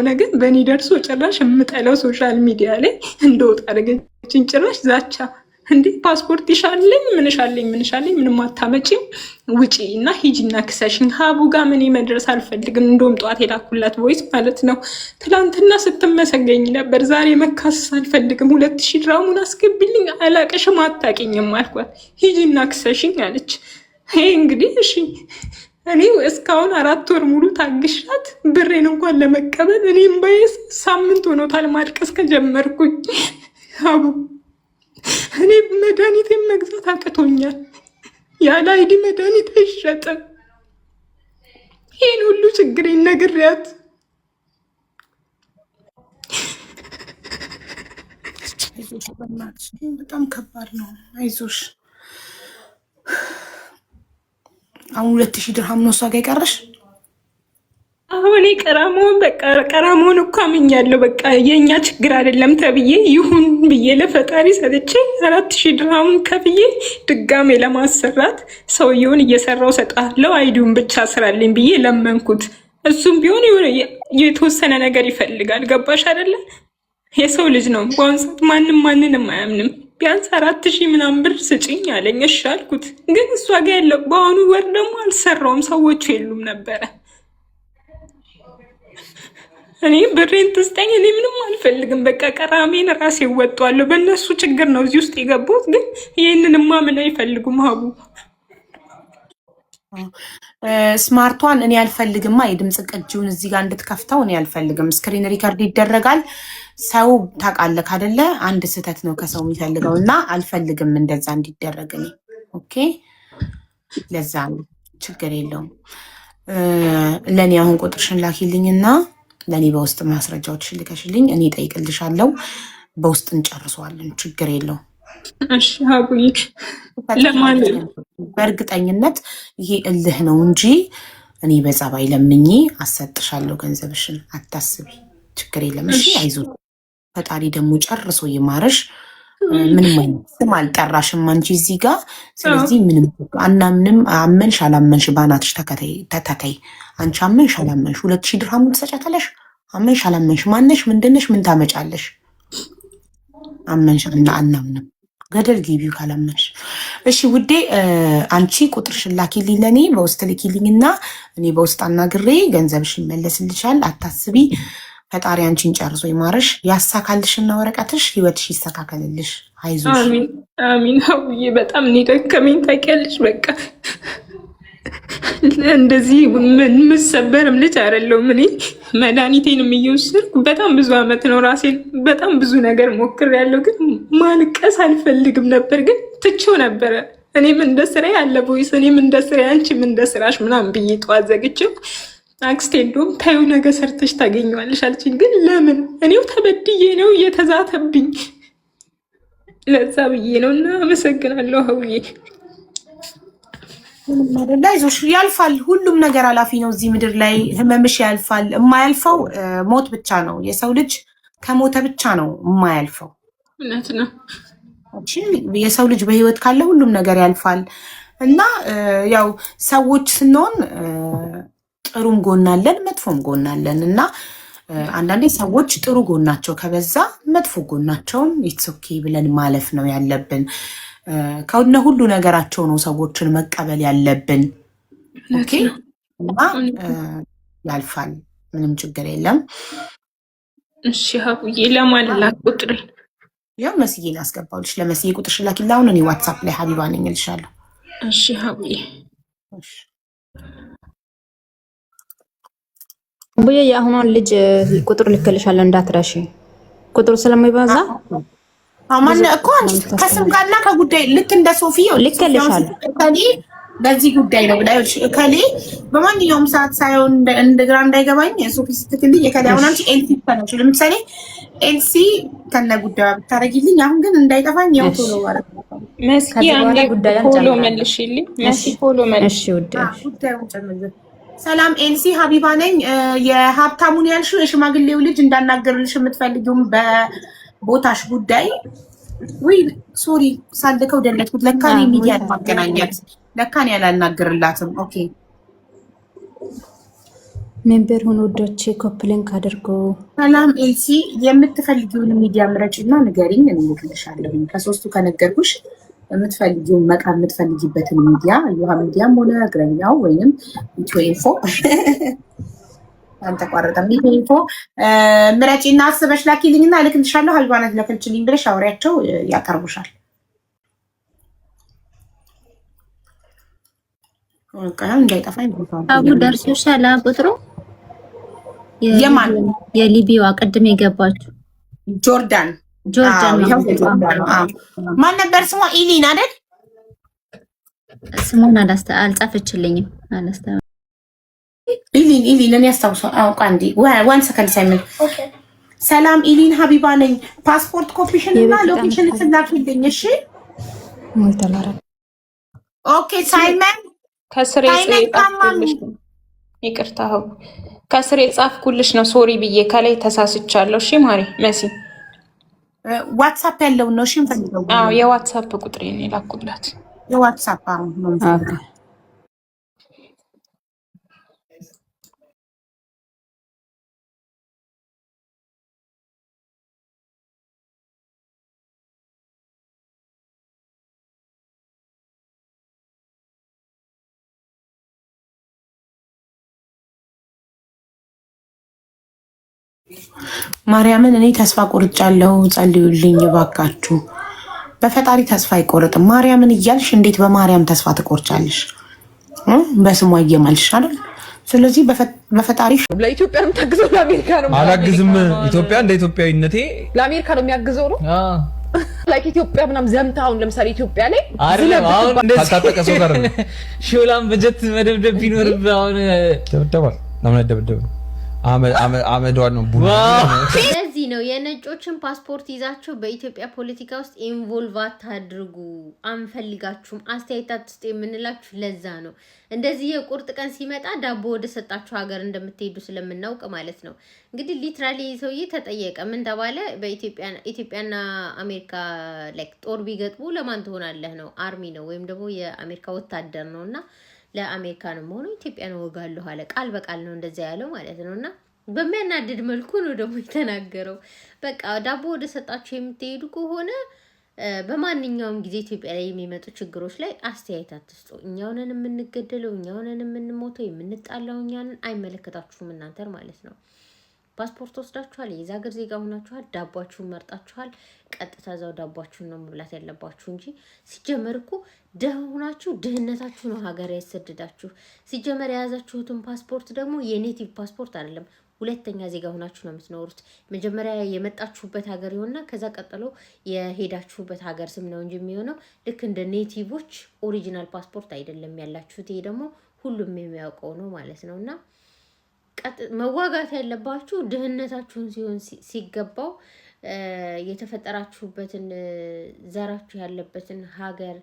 ነገር በእኔ ደርሶ ጭራሽ የምጠለው social media ላይ እንደወጣ አደረገችኝ። ጭራሽ ዛቻ እንዴ፣ ፓስፖርት ይሻለኝ ምንሻለኝ ምንሻለኝ ምንም አታመጪም፣ ውጪ እና ሂጂና ክሰሽኝ። ሀቡ ጋ ምን መድረስ አልፈልግም። እንደውም ጠዋት የላኩላት voice ማለት ነው። ትላንትና ስትመሰገኝ ነበር፣ ዛሬ መካሰስ አልፈልግም። 2000 ድራሙን አስገቢልኝ፣ አላቅሽም፣ አታውቂኝም አልኳት። ሂጂና ክሰሽኝ አለች። ይሄ እንግዲህ እሺ፣ እኔ እስካሁን 4 ወር ሙሉ ታግሻት ብሬን እንኳን ለመቀበል እኔም ባይስ ሳምንት ሆኖታል ማልቀስ ከጀመርኩኝ። አቡ፣ እኔ መድኃኒቴን መግዛት አቅቶኛል። ያለ ID መድኃኒት አይሸጥም። ይህን ሁሉ ችግሬን ነግሬያት አይዞሽ በእናትሽ፣ በጣም ከባድ ነው። አይዞሽ። አሁን 2000 ድርሃም ነው እሷ ጋር የቀረሽ። አሁን ቀራመውን በቃ ቀራመውን እኮ አምኛለሁ። በቃ የእኛ ችግር አይደለም ተብዬ ይሁን ብዬ ለፈጣሪ ሰጥቼ 4000 ድርሃሙን ከፍዬ ድጋሜ ለማሰራት ሰውየውን እየሰራው ሰጣለው፣ ID ውን ብቻ ስራልኝ ብዬ ለመንኩት። እሱም ቢሆን የሆነ የተወሰነ ነገር ይፈልጋል። ገባሽ አይደለ? የሰው ልጅ ነው። በአሁኑ ሰዓት ማንም ማንንም አያምንም። ቢያንስ 4000 ምናምን ብር ስጭኝ አለኝ። እሺ አልኩት። ግን እሷ ጋ ያለው በአሁኑ ወር ደግሞ አልሰራውም፣ ሰዎቹ የሉም ነበረ። እኔ ብሬን ትስጠኝ፣ እኔ ምንም አልፈልግም። በቃ ቀራሜን ራሴ እወጣዋለሁ። በእነሱ ችግር ነው እዚህ ውስጥ የገቡት። ግን ይህንን ማመን አይፈልጉም ሀቡ። ስማርቷን እኔ አልፈልግማ። የድምፅ ቅጂውን እዚህ ጋር እንድትከፍተው እኔ አልፈልግም። Screen record ይደረጋል። ሰው ታውቃለህ ካደለ አንድ ስህተት ነው ከሰው የሚፈልገው እና አልፈልግም እንደዛ እንዲደረግ እኔ። Okay፣ ለዛ ነው፣ ችግር የለውም። ለእኔ አሁን ቁጥርሽን ላኪልኝና ለእኔ በውስጥ ማስረጃዎችሽን ልከሽልኝ እኔ እጠይቅልሻለሁ። በውስጥ እንጨርሰዋለን። ችግር የለውም። እሺ ሀቡዬ፣ ለማን በእርግጠኝነት ይሄ እልህ ነው እንጂ እኔ በጸባይ ለምኜ አሰጥሻለሁ ገንዘብሽን፣ አታስቢ፣ ችግር የለም። እሺ አይዞሽ። ፈጣሪ ደግሞ ጨርሶ ይማርሽ። ምንም አይነት ስም አልጠራሽም አንቺ እዚህ ጋር። ስለዚህ ምንም አናምንም። አመንሽ አላመንሽ ባናትሽ ተተከይ። አንቺ አመንሽ አላመንሽ 2000 ድርሃሙን ትሰጫታለሽ። አመንሽ አላመንሽ ማነሽ ምንድነሽ ምን ታመጫለሽ? አመንሽ እና አናምንም፣ ገደል ግቢው ካላመንሽ። እሺ ውዴ፣ አንቺ ቁጥርሽን ላኪልኝ ለእኔ በውስጥ ልኪልኝና እኔ በውስጥ አናግሬ ገንዘብሽ ይመለስልሻል። አታስቢ። ፈጣሪ አንቺን ጨርሶ ይማርሽ፣ ያሳካልሽና ወረቀትሽ ህይወትሽ ይስተካከልልሽ። አይዞሽ። አሚን አሚን። ሀቡዬ፣ በጣም እኔ ደከመኝ ታውቂያለሽ። በቃ እንደዚህ የምሰበርም ልጅ አይደለሁም። እኔ መድኃኒቴንም እየወሰድኩ በጣም ብዙ አመት ነው፣ ራሴን በጣም ብዙ ነገር ሞክሬያለሁ፣ ግን ማልቀስ አልፈልግም ነበር፣ ግን ትቼው ነበረ። እኔም እንደ ስራዬ አለ voice፣ እኔም እንደ ስራዬ አንቺም እንደ ስራሽ ምናምን ብዬ ጠዋት ዘግቼው አክስቴ እንደውም ታዩ ነገ ሰርተሽ ታገኘዋለሽ አለችኝ። ግን ለምን፣ እኔው ተበድዬ ነው እየተዛተብኝ፣ ለዛ ብዬ ነው። እና አመሰግናለሁ ሀውዬ። ምንም አይደለ፣ አይዞሽ፣ ያልፋል። ሁሉም ነገር አላፊ ነው እዚህ ምድር ላይ። ህመምሽ ያልፋል። የማያልፈው ሞት ብቻ ነው። የሰው ልጅ ከሞተ ብቻ ነው የማያልፈው። እውነት ነው። እሺ፣ የሰው ልጅ በህይወት ካለ ሁሉም ነገር ያልፋል እና ያው ሰዎች ስንሆን ጥሩም ጎን አለን፣ መጥፎም ጎን አለን እና አንዳንዴ ሰዎች ጥሩ ጎናቸው ከበዛ መጥፎ ጎናቸውን it's okay ብለን ማለፍ ነው ያለብን። ከነ ሁሉ ነገራቸው ነው ሰዎችን መቀበል ያለብን። እውነት Okay ነው። እና ያልፋል፣ ምንም ችግር የለም። እሺ ሀቡዬ፣ ለማን ላክ ቁጥሬን? ያው መስዬን አስገባሁልሽ። ለመስዬ ቁጥርሽን ላኪልኝ። አሁን እኔ WhatsApp ላይ ሀቢባ ነኝ እልሻለሁ። እሺ ሀቡዬ። እሺ። ቡዬ፣ የአሁኗን ልጅ ቁጥር ልክልሻለሁ እንዳትረሺ። ቁጥሩ ስለሚበዛ አማን ብዙ እኮ አንቺ ከስም ጋርና ከጉዳይ ልክ እንደ ሶፊ ይኸውልሽ፣ ሶፊ አሁን ልክልሻለሁ። እከሌ በዚህ ጉዳይ ነው ብላ፣ ይኸውልሽ፣ እከሌ በማንኛውም ሰዓት ሳይሆን እንደ ግራ እንዳይገባኝ ሶፊ ስትክልኝ እከሌ አሁን አንቺ ኤልሲ ተነሽ፣ ለምሳሌ ኤልሲ ከነ ጉዳዩ ብታረጊልኝ፣ አሁን ግን እንዳይጠፋኝ ያው ቶሎ ማለት ነው። መስኪ ከዚህ አንዴ በኋላ ጉዳዩን Follow ጨምራለሁ። መልሽልኝ። መሲ እሺ Follow መልሽ። እሺ ውዴ። ጉዳዩን ጨምር። ሰላም ኤልሲ፣ ሀቢባ ነኝ። የሀብታሙን ያልሽው የሽማግሌው ልጅ እንዳናገርልሽ የምትፈልጊውም በቦታሽ ጉዳይ፣ ውይ sorry፣ ሳልከው ደለትኩት። ለካ እኔ ሚዲያ ማገናኛት፣ ለካ እኔ አላናግርላትም። Okay። Member ሁኑ ውዶቼ፣ copy link አድርጉ። ሰላም ኤልሲ፣ የምትፈልጊውን ሚዲያ ምረጭና ንገሪኝ፣ እኔ እልክልሻለሁ። ከሶስቱ ከነገርኩሽ የምትፈልጊውን መቃ የምትፈልጊበትን ሚዲያ ዩሃ ሚዲያም ሆነ እግረኛው ወይንም ኢትዮ ኢንፎ አልተቋረጠም። ኢትዮ ኢንፎ ምረጪና አስበሽ ላኪልኝና እልክልሻለሁ። ሀቢባ ናት ላከችልኝ ብለሽ አውሪያቸው፣ ያቀርቡሻል። በቃ እንዳይጠፋኝ አቡ ደርሶሻል ቁጥሩ? የማን? የሊቢዋ ቅድም የገባችው። ጆርዳን። ጆርዳን። ማን ነበር ስሟ? ኢሊን አይደል? ስሟን አልጻፈችልኝም። አላስተ ኢሊን፣ ኢሊን፣ እኔ አስታውሰው። አዎ፣ አንዴ one second ሳይመን። ሰላም ኢሊን፣ ሀቢባ ነኝ። ፓስፖርት ኮፒሽን እና location ላኪልኝ። እሺ። Okay ሳይመን። ከስር የጻፍኩልሽ ነው። ይቅርታ፣ ከስር የጻፍኩልሽ ነው። Sorry ብዬ ከላይ ተሳስቻለሁ። እሺ ማሪ መሲ። WhatsApp ያለውን ነው። እሺ እንፈልገው። አዎ፣ የ WhatsApp ቁጥሬ ነው የላኩላት። የ WhatsApp አሁን ነው የምፈልገው። ማርያምን እኔ ተስፋ ቆርጫለሁ። ጸልዩልኝ ባካችሁ። በፈጣሪ ተስፋ አይቆርጥም። ማርያምን እያልሽ እንዴት በማርያም ተስፋ ትቆርጫለሽ? በስሟ እየማልሽ አይደል? ስለዚህ በፈጣሪ ለኢትዮጵያ ነው የምታግዘው? ለአሜሪካ ነው? አላግዝም። ኢትዮጵያ እንደ ኢትዮጵያዊነቴ ለአሜሪካ ነው የሚያግዘው ነው፣ like ኢትዮጵያ ምናምን ዘምታ አሁን ለምሳሌ ኢትዮጵያ ላይ አይደለም አሁን ካልታጠቀ ሰው ጋር ነው። ሾላም በጀት መደብደብ ቢኖርብህ አሁን ደብደባል። ለምን አይደበደብም? አመዷን ነው ቡና። ለዚህ ነው የነጮችን ፓስፖርት ይዛችሁ በኢትዮጵያ ፖለቲካ ውስጥ involve አታድርጉ፣ አንፈልጋችሁም፣ አስተያየት አትስጡ የምንላችሁ ለዛ ነው። እንደዚህ የቁርጥ ቀን ሲመጣ ዳቦ ወደ ሰጣችሁ ሀገር እንደምትሄዱ ስለምናውቅ ማለት ነው። እንግዲህ literally ሰውዬ ተጠየቀ። ምን ተባለ? በኢትዮጵያና አሜሪካ like ጦር ቢገጥሙ ለማን ትሆናለህ ነው። Army ነው ወይም ደግሞ የአሜሪካ ወታደር ነው እና ለአሜሪካ ነው መሆኑ ኢትዮጵያን እወጋለሁ አለ። ቃል በቃል ነው እንደዚያ ያለው ማለት ነው። እና በሚያናድድ መልኩ ነው ደግሞ የተናገረው። በቃ ዳቦ ወደ ሰጣችሁ የምትሄዱ ከሆነ በማንኛውም ጊዜ ኢትዮጵያ ላይ የሚመጡ ችግሮች ላይ አስተያየት አትስጡ። እኛው ነን የምንገደለው፣ እኛው ነን የምንሞተው፣ የምንጣላው እኛ ነን። አይመለከታችሁም እናንተን ማለት ነው። ፓስፖርት ወስዳችኋል፣ የዛ ሀገር ዜጋ ሆናችኋል፣ ዳቧችሁን መርጣችኋል። ቀጥታ እዛው ዳቧችሁን ነው መብላት ያለባችሁ እንጂ ሲጀመር እኮ ድሃ ሆናችሁ ድህነታችሁ ነው ሀገር ያሰደዳችሁ። ሲጀመር የያዛችሁትን ፓስፖርት ደግሞ የ native ፓስፖርት አይደለም። ሁለተኛ ዜጋ ሆናችሁ ነው የምትኖሩት። መጀመሪያ የመጣችሁበት ሀገር ይሆንና ከዛ ቀጥሎ የሄዳችሁበት ሀገር ስም ነው እንጂ የሚሆነው ልክ እንደ native ኦች original ፓስፖርት አይደለም ያላችሁት። ይሄ ደግሞ ሁሉም የሚያውቀው ነው ማለት ነው። እና መዋጋት ያለባችሁ ድህነታችሁን ሲሆን ሲገባው የተፈጠራችሁበትን ዘራችሁ ያለበትን ሀገር